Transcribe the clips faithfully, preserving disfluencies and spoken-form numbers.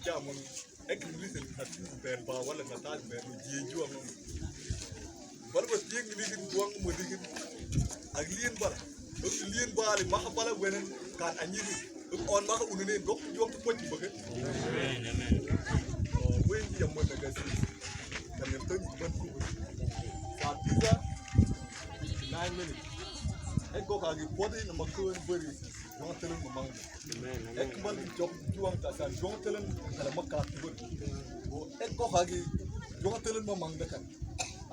Jamun, ek reason na ti ber ba wala na ta ber ni jie jua mo. Bal ba tieng ni kin buang mo di kin. Ak lien bal. Ak lien bal, maka bal wenen kan anyiri. Ak on maka unune gok juang tu pochi bake. Amen, amen. Oh, wen di amon na gasi. Kan ngerto ni ban ku. Sa pizza. Nine minutes. Ek gok agi podi na makun beri. Juang telen mamang. Amen, amen. Ek bal jok juang ta sa juang telen kala maka tibun. Ek gok agi juang telen mamang dakan.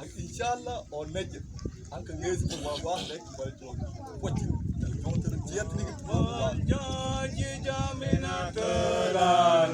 Ak inshallah o neje. Anka ngezi ko wa wa ek bal jok. Pochi. Juang telen jiat ni gitu. Jaji jamina telen.